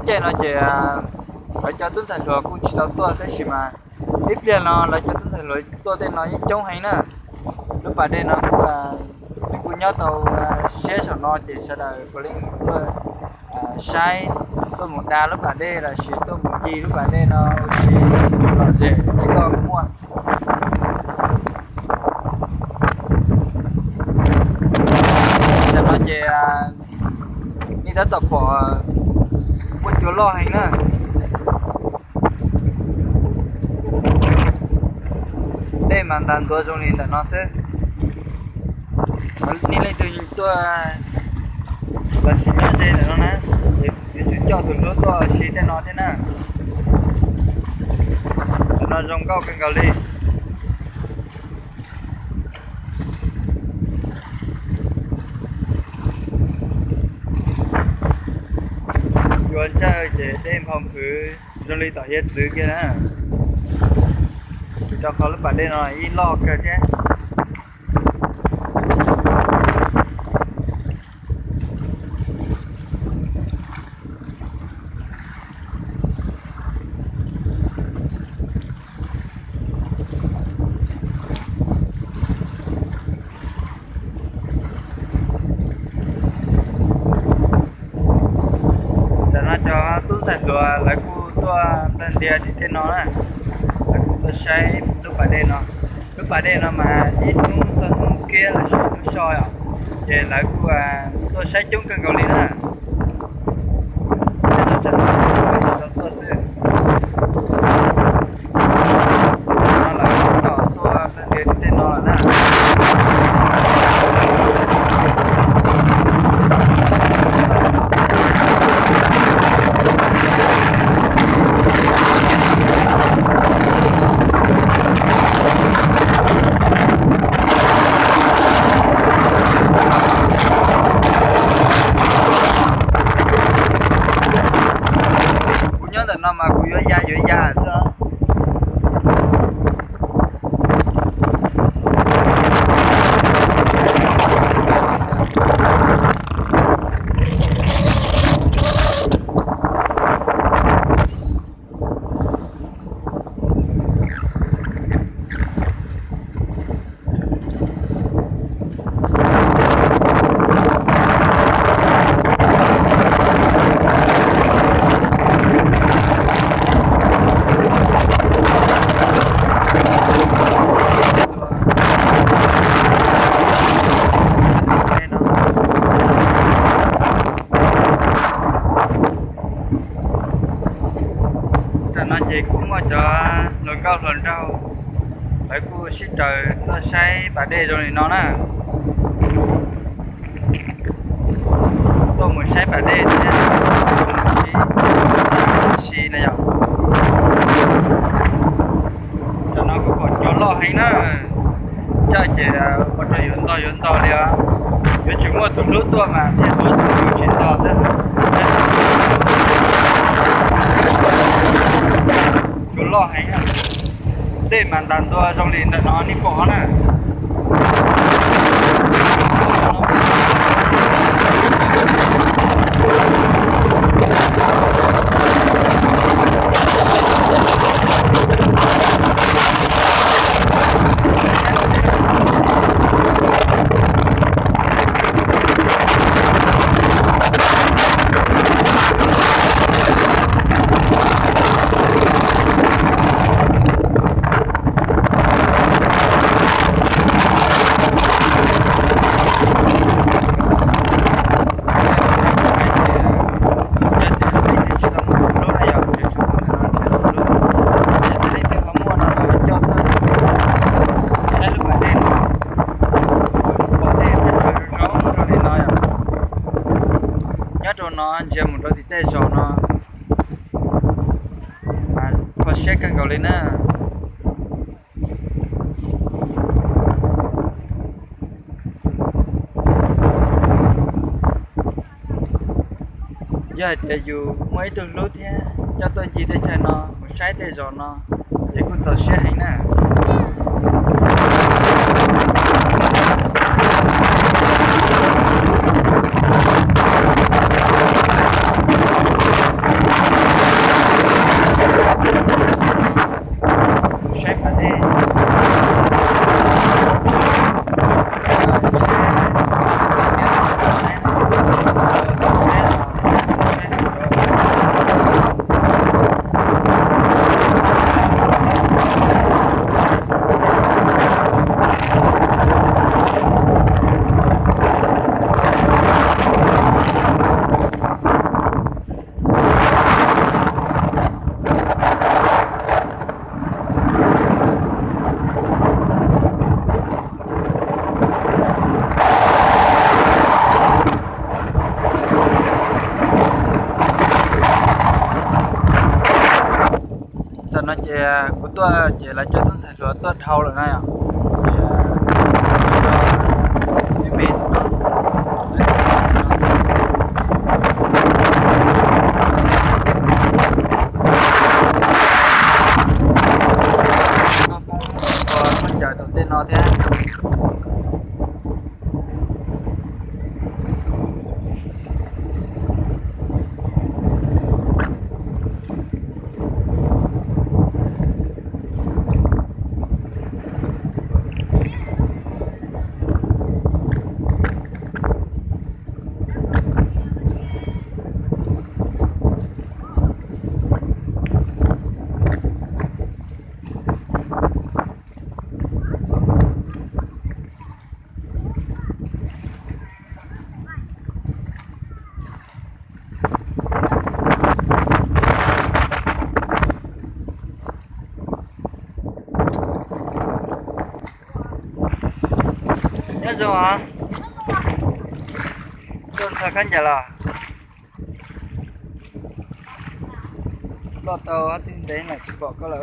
caij no ces lawv cov tub ntxhais hluas kuj tsis tau tuaj tab sis mas ib pliag no lawv cov tub ntxhais hluas tuaj tej no yeej coob heev na. Lub pas dej no kuj, nws kuj nyob tau siab saum no ces sawv daws puav leej tuaj saib, tuaj mus da lub pas dej los sis tuaj mus ncig lub pas dej no ua si lom zem tej koj muaj. Tam no ces nej tab tom pom muaj cua loj heev na. Dej mas ntag ntua zoo li ntawm no xwb. Nej leej twg tuaj los sis nyob ze ntawm no na, yuav tsum coj tus hlub tuaj ua si tej no thiab na. Tam no zoo nkauj kawg nkaus li. Cua ntsawj ces dej nphau nphwv zoo li tom hiav txwv kiag na. Tsis rau qhov lub pas dej no ib loj kawg thiab. Tam no cov tub ntxhais hluas lawv kuj tuaj nplawg ntias tim tej no na, lawv kuj tuaj saib lub pas dej no. Lub pas dej no mas ib hnub txog hnub kiab los sis hnub so os, ces lawv kuj tuaj saib coob kawg nkaus li na. Tuaj xwb. No lawv kuj tuaj nplawg ntias tim tej no lawm na. Kuv nyob ntawm no mas kuv yuav ya yuav ya xwb. Tam no ces kuj muaj cov hluas nkauj hluas nraug, lawv kuj sib raws tuaj saib pas dej zoo li no na. Tuaj mus saib pas dej thiab tuaj mus sib, si na yom. Tam no kuj pom cua loj heev na, ntsawj ces ua rau yuav ntog yuav ntog li os. Yuav tsum muaj tus hlub tuaj mas thiaj hlub, tus hlub tsis ntog xwb. Cua loj heev, dej mas ntas ntua zoo li ntawm no nej pom na. Nyob rau no ntsia mus rau tim tej zos no mas kho siab kawg nkaus li na. Yog hais tias yus muaj ib tug hlub thiab coj tuaj ncig tej chaw no mus saib tej zos no, ces kuj txaus siab heev na. No ces kuv tuaj ces lawv cov tub ntxhais hluas tuaj dhau lawm na yom. Ces me me no, lawv tsis pom no xwb. Koj Hmoob txhua khaub ncaws tom tej no thiab. Nyob zoo os. Tuaj ntxhua khaub ncaws los? Koj tau ob tug ntev lawm tsis pom koj lawm.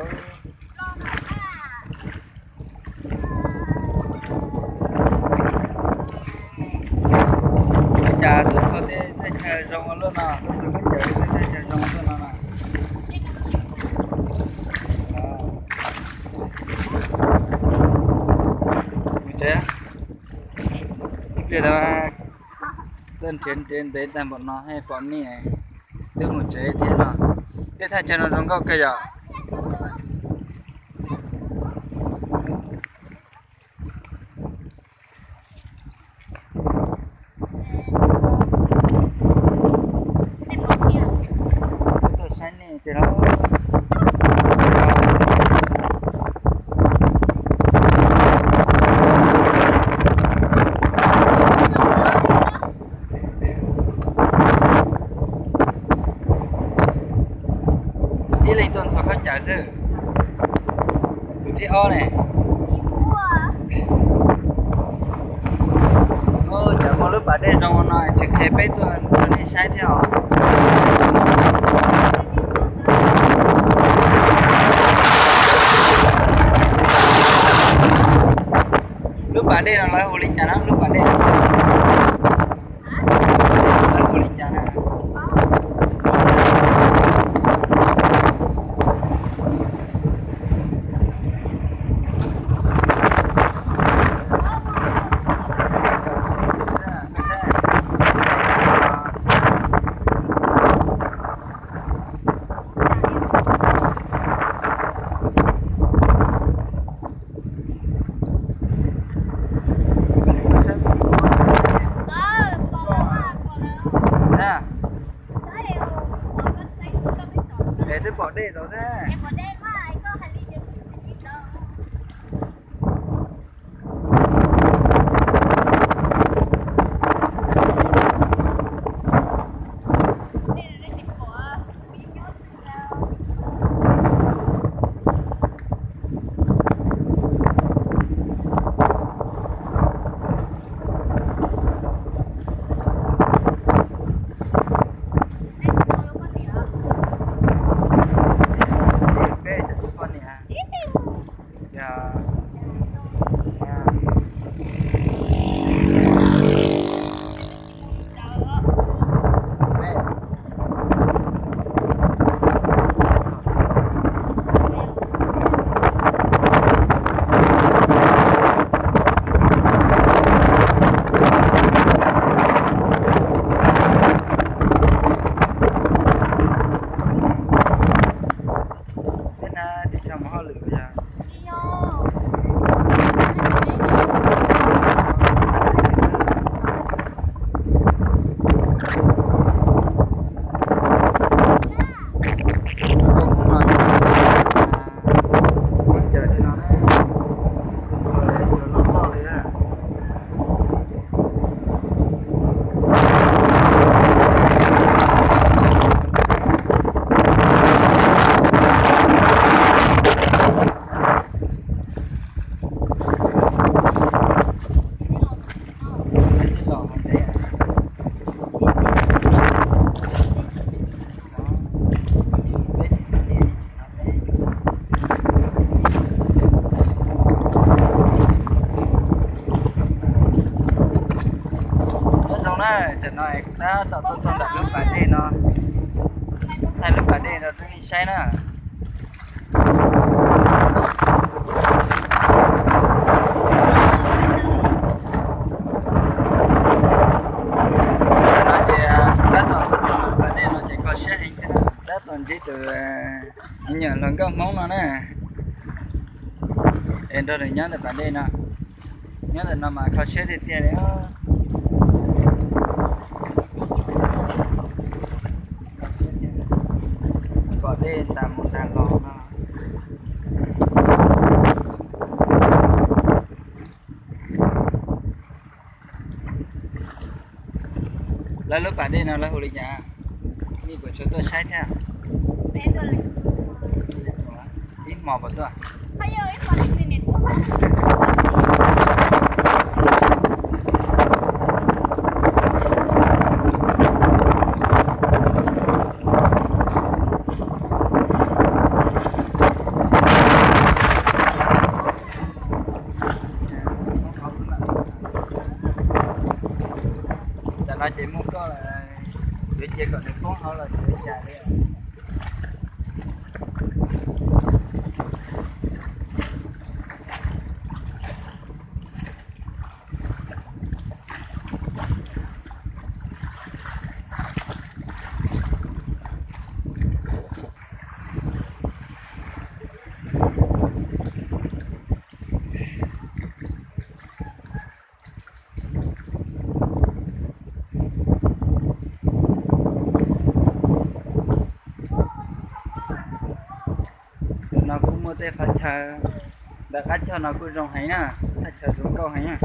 Ua cas tuaj txhua tej thaj chaw zoo ua luaj no, tuaj txhua khaub ncaws tej thaj chaw zoo ua luaj no na? Mus tsev. Ib pliag lawv tuaj nrhiav nrhiav ntev tag npaum no thiaj pom nej, twb mus tsev thiab no. Tej thaj chaw no zoo nkauj kawg yom. Tuaj saib nej tiag lauj. Ib leeg tuaj ntxhua khaub ncaws xwb. Tus thib ob ne. Ua cas muaj lub pas dej zoo ua no tsis qhia peb tuaj rau nej saib thiab os. Lub pas dej no lawv hu li cas na, lub pas dej? Lawv hu li cas na? Es twb pom dej tau thiab. Tam no es kuv tab tom tuaj txog ntawm lub pas dej no, thaij lub pas dej rau nej saib na. Tam no ces tab tom tuaj txog pas dej no ces kho siab heev thiab, tab tom ntsib tus me nyuam hluas nkauj Hmoob no na, es nrog nws nyob ntawm pas dej no. Nyob ntawm no mas kho siab tiag tiag li. Pom dej tas mus tas los no. Lawv lub pas dej no lawv hu li cas? Nej puas tshuav tuaj saib thiab? Ib hmos puas tuaj? Tam no ces muaj koj lawm, yuav cia kom nws poob hauv los tsis ua cas li. Tus no kuj muaj tej qhov chaw, ntawm qab choj no kuj zoo heev na, qhov chaw zoo nkauj heev na.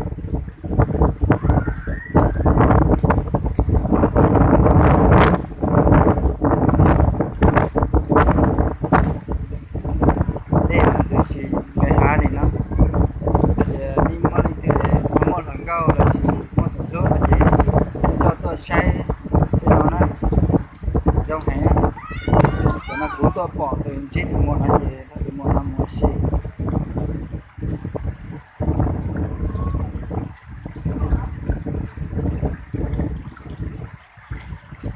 Dej ntws si nqis hav li no, ces nej muaj leej twg muaj hluas nkauj los sis muaj tus hlub no ces coj tuaj saib tej no na, zoo heev. Cov no kuv tuaj pom tus ntsib tus muam no ces nrog tus muam no mus ua si.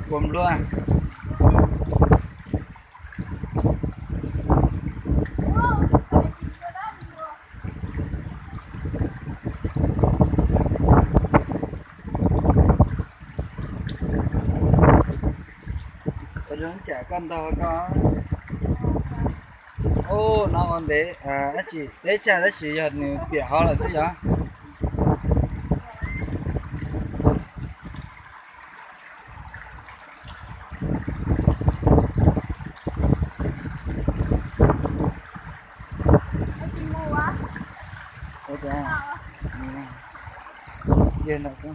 Kua npluab. Ua zoo tsam koj ntog koj. Ub, no ua ntev dab tsi, peb tsam tab sis yog nws piam hov lawm xwb yog. Ua cas? Cia ntawm ko.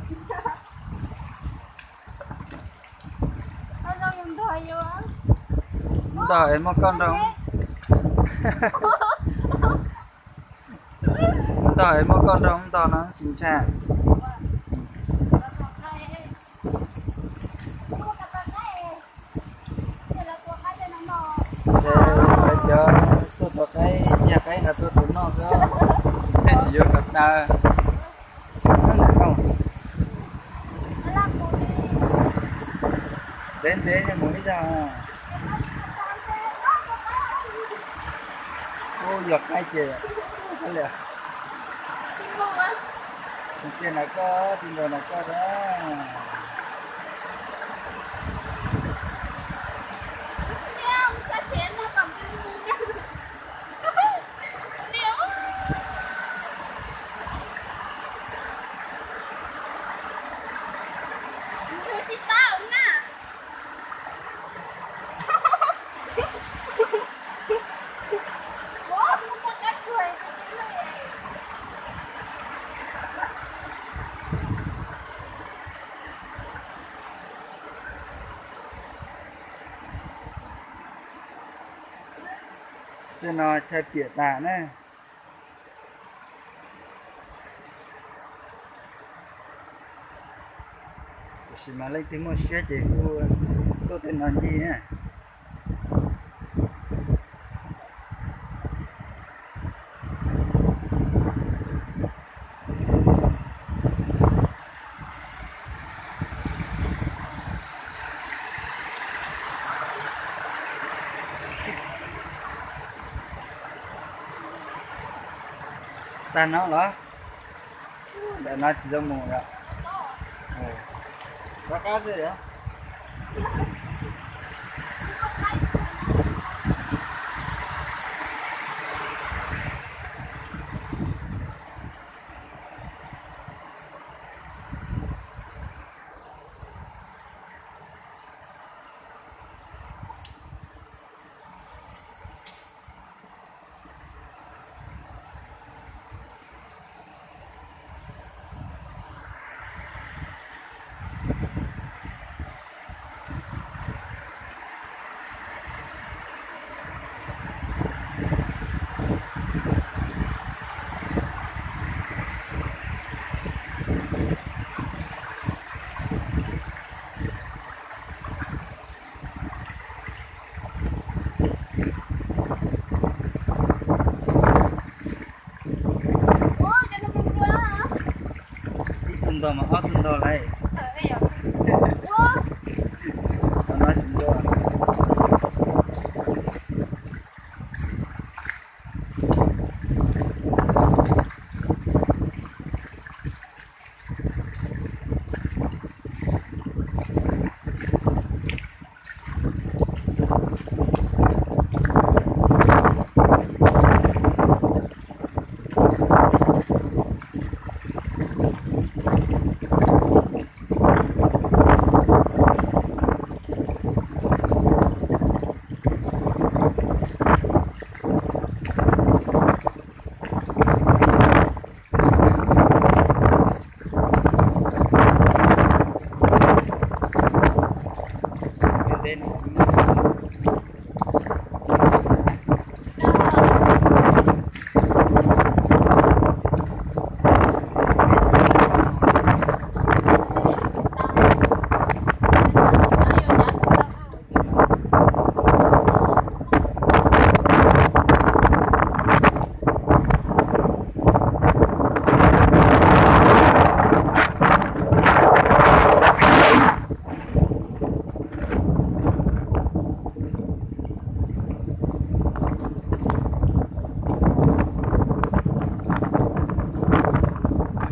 Ntog es muab koj nrog, ntog es muab koj nrog ntog no tsis ntshai. Ces lawv cov tuaj tua qaib, nyiag qaib nqa tuaj tua noj xwb, pheej tsis yuav kom tawg. Ntev ntev mus ib zaug. Ub, yog qaib ces, cia na koj, cia na koj da. Tej no chaw piam tas na. Tiam sis mas leej twg muaj siab ces kuj tuaj tej no ncig na. Tag no los? Ntawm no tsis tau mus yom? Rov qab xwb yom? Ib tug ntog mas ob tug ntog lauj. Qhov no tsis ntog.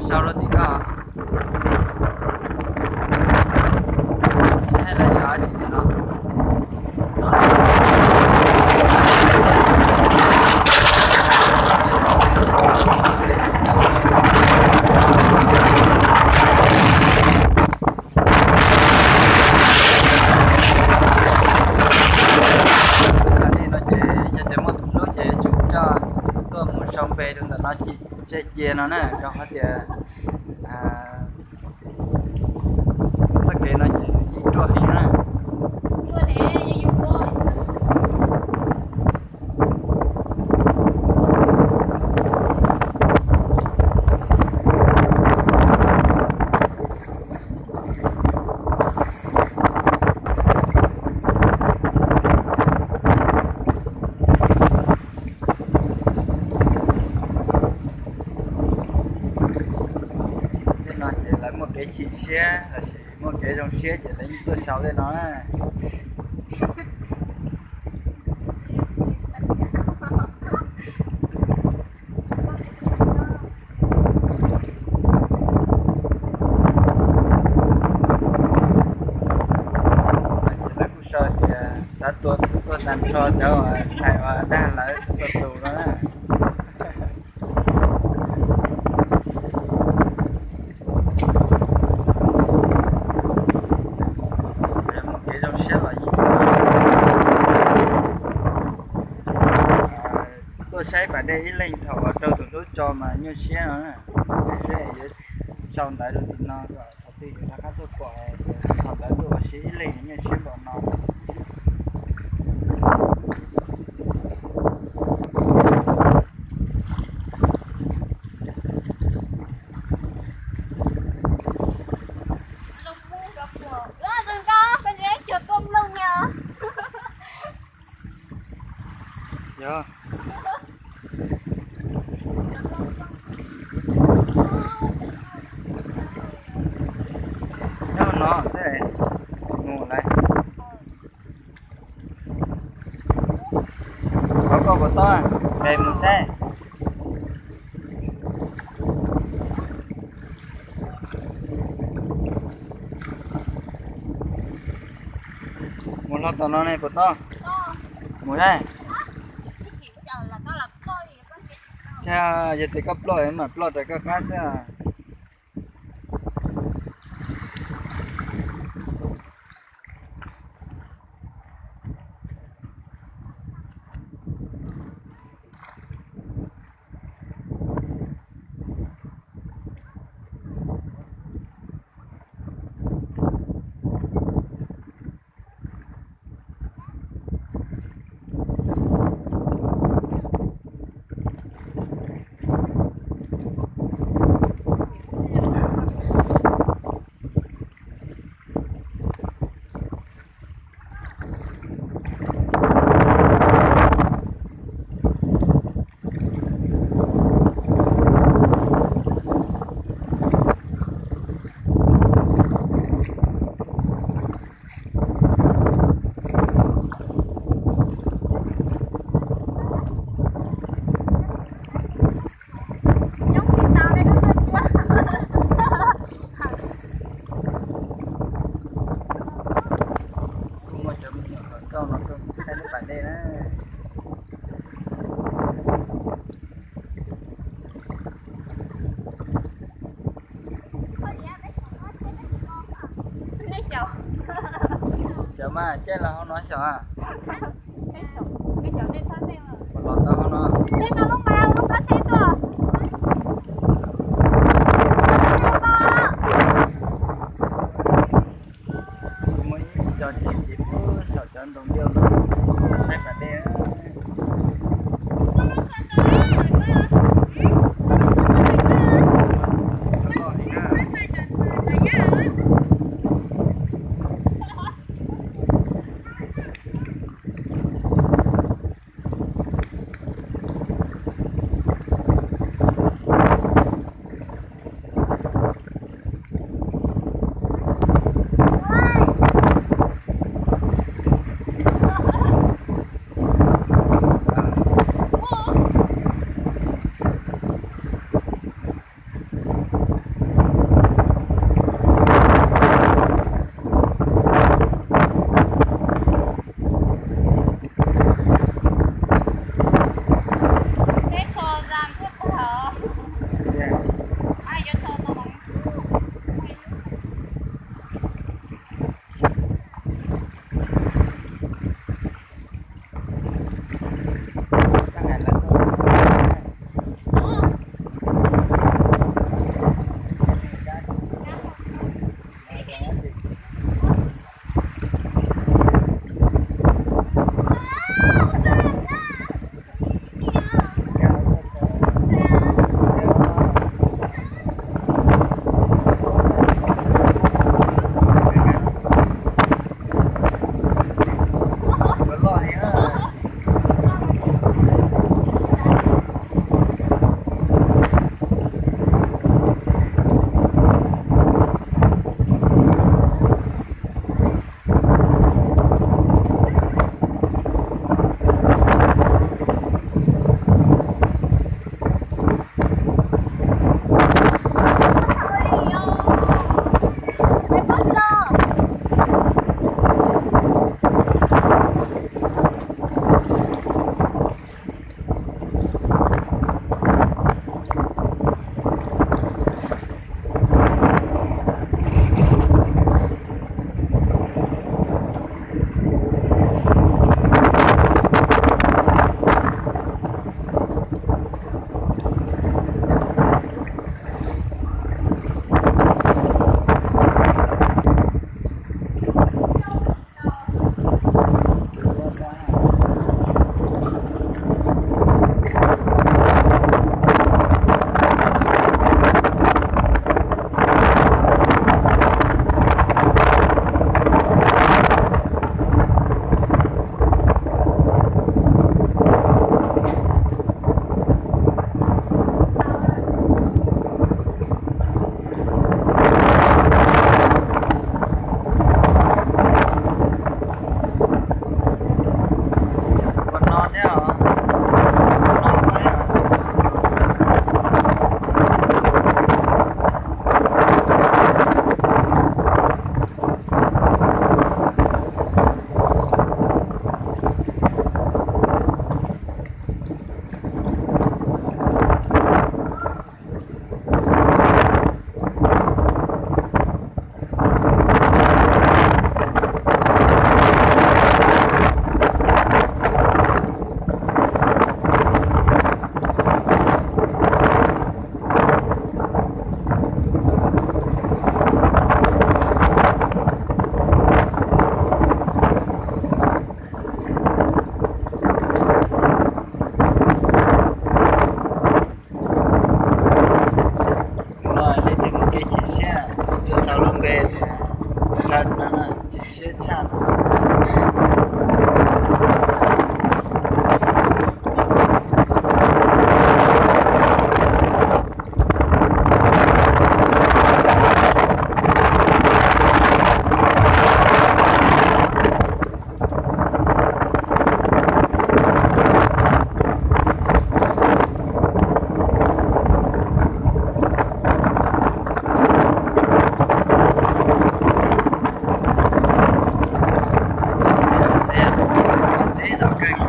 Sau rau tim ko. Seb lawv xav tsis no. Li no ces yog tias muaj tus hlub ces yuav tsum coj tuaj mus sau npe rau ntawm no cia no na, rau qhov tias txoj kev no ces yeej ruaj heev na. Tej no ces lawv muaj kev chim siab lossis muaj kev zoo siab ces lawv yeej tuaj sau tej no na. Ces lawv kuj sau tias xav tuaj tag nrho cov ntxhais uas dag lawv txhua tus no na. Muaj kev zoo siab los yeej tuaj saib pas dej ib leeg thaum uas raug tus hlub tso mas nyuaj siab no na. Seb yuav sau ntawv rau tim no kom thaum twg yuav rov qab tuaj pom, thaum ntawd tuaj ua si ib leeg nyuaj siab npaum no. Yog, nyob no xwb, mus lawm. Thov koj puas tau, nqes mus saib. Tom no ne puas tau? Mus ne. Xyov, yog tias koj ploj mam ploj rau koj qab xwb. Kuj muaj cov me nyuam hluas nkauj no tuaj saib lub pas dej na. Xyov mas caij los hauv no xyov. Los tau hauv no. Muaj ib co ces ces pub saum cov ntoo liaj no, saib pas dej.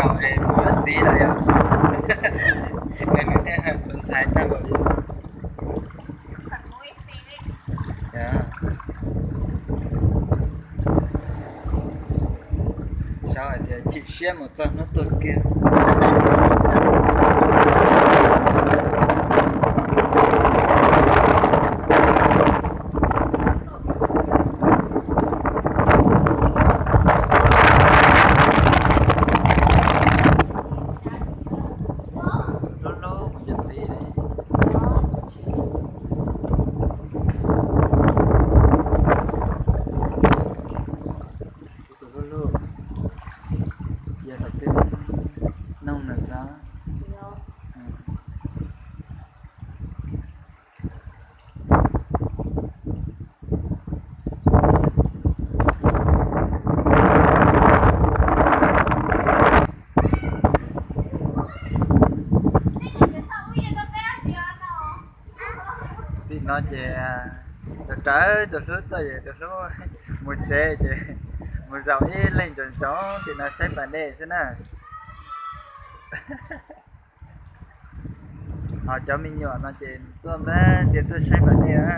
Mus yuav txiv lawm yog, nws thiaj hais tus ntxhais tag npaum li. Xyov hais tias chim siab mus txog hnub tuag kiag. Hlub hlub mus yuav txiv li. Kuv tus hlub hlub, cia kom twb noog nws txog. Tim no ces rawv rawv tus hlub tuaj, yog tus hlub mus tsev ces mus zaum ib leeg ntsoov ntsoov tim no saib pas dej xwb na. Ho cov me nyuam no ces tuaj npab tias tuaj saib pas dej na.